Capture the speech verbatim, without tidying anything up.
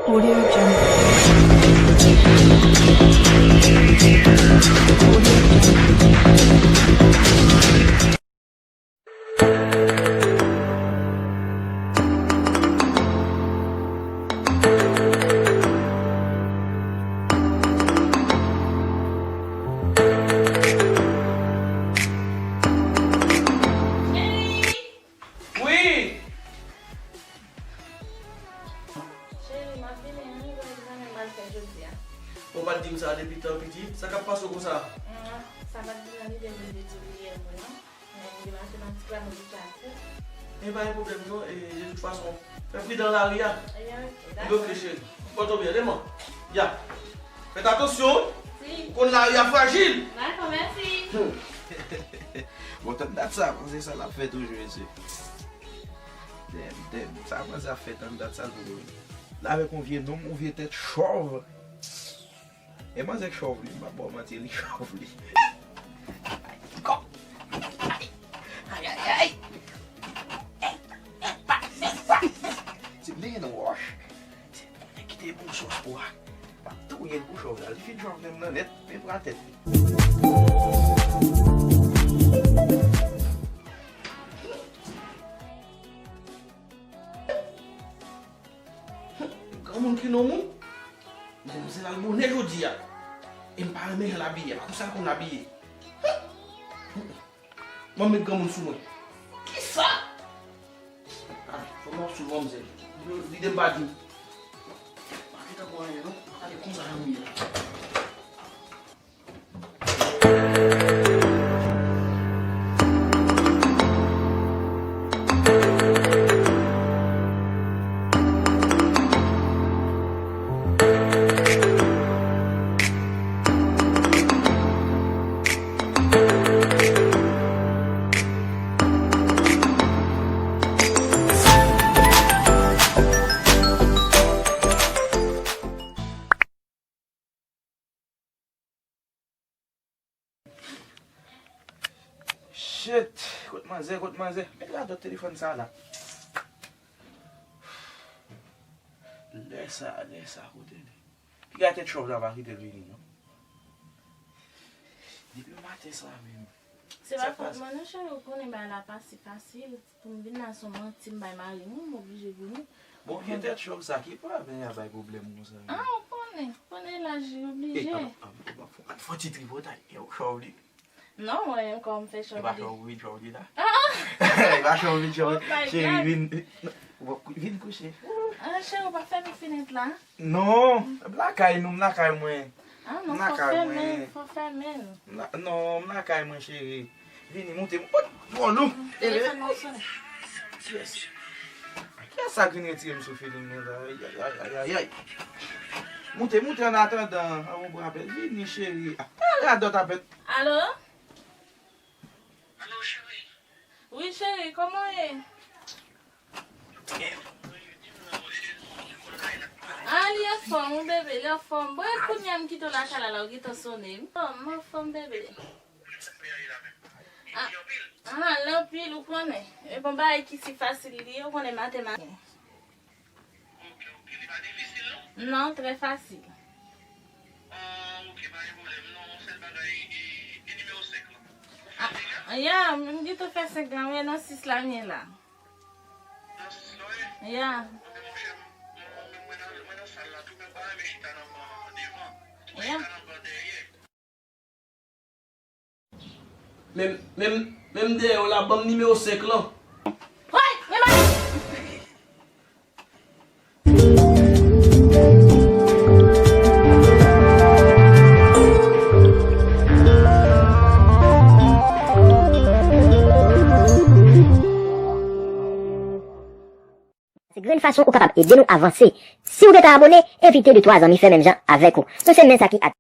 Audio Jungle. Audio Jungle. Wi! Cheri, m ap vini, ann, nou gen egzamen m al fè jodi a. Ou pa t di m sa depi tan piti? Sa k ap pase w konsa? Sa pa t vin nan lide m, m te di w yè, mwen, non. Men m gen matematik la, mwen vin fè atis. E pa gen pwoblèm, non. E, de tout fason, fè pridan lari a. E, ok, dakò. Li ok, cheri. Pòte w byen, demen. Ya. Fèt atansyon, wi. Si. Ou konn lari a frajil. Dakò, mèsi. Hmm. Bon, tann dat sa, panse sa l ap fè toujou, mesye. Dèm, dèm. Sa panse ap fè tann dat sa toujou. La avèk yon vye nonm, yon vye tèt chòv. E manzè k chòv li, m pa ba w manti, li chòv li. Ay, ay, ay. Se men nan wòch. Se mwen kite bon sòs pou a. M ap touye l pou chòv la. Li fin chòv menm nan nèt, men pran tèt li. Granmoun ki nonm ou? Demwazèl al bonè jodi a. E m pa renmen jan l abiye, pa konsa l konn abiye. Mwen met granmoun sou mwen. Kisa? Gade, fò m ap sou manzè. Lide m pa di. Pa gentan pran anyen non. Gade konsa jan m ye la. Shit! Kot manzè, kot manzè? Men radòt telefòn sa la. Lè sa, lè sa, kote li? Piga tèt chòv la pa kite l vini, non. Depi maten sa menm. Se pa fòt mwen non, cheri, ou konnen bagay la pa si fasil. Pou m vin la, se yon manti m bay mari m, wi, m oblije vini. Bon, vye tèt chòv sa, ki pwoblèm a bay pwoblèm konsa? Ah, ou konnen, ou konnen laj li oblije. E, ap, ap, ap, ap, ap fè yon ti tripotay, e ou chòv li? Non, mwen menm kòman m fè chòv li? E pa chòv ou vin chòv li la? Ah! E pa chòv ou vin chòv li? Oh my God. Cheri, vin, vin kouche. Ah, cheri, ou pa fèmen fenèt la? Non, m lakay nou, m lakay mwen. Ah non, fò fèmen, fò fèmen. M la, non, m lakay mwen, cheri. Vini, moute, moute. Bon, nou. Telefòn nan ap sonnen. Kiyès? Kiyès sa k vin retire m sou feeling mwen la? Ay, ay, ay, ay, ay. Moute, moute, an atandan, an ou pran apèl. Vini, cheri. Ah, radòt apèl. Alo? Alo, cheri. Wi, cheri, kòman w ye? Ah, li anfòm, wi, bebe, li anfòm. Bon, e kounye a m kite w lakay la, la, ou gentan sonnen. M anfòm, m anfòm, bebe. Ah, ah, l anpil, ou konnen. E bon, bagay ki si fasil li ye, ou konnen matematik. Ok, ok. Li pa difisil, non? Non, trè fasil. Ah, ok, pa gen pwoblèm, non. Sèl bagay, e, e nimewo senk lan. Ou fè l deja? Ah, ya, m gentan fè senk lan, wi, nan sis la m ye la. Nan sis la w ye? Ya. Anben, monchè, m, mwen, mwen, mwen nan, mwen nan sal la tou, men m pa renmen chita nan ban devan. M tou chita nan ban dèyè. Menm, menm, menm dèyè w la, ban m nimewo senk lan. Woy, men bay! Se grenn fason ou kapab ede nou avanse. Si ou gentan abone, envite de twa zanmi fè menm jan avèk ou. Nou se men sa ki at.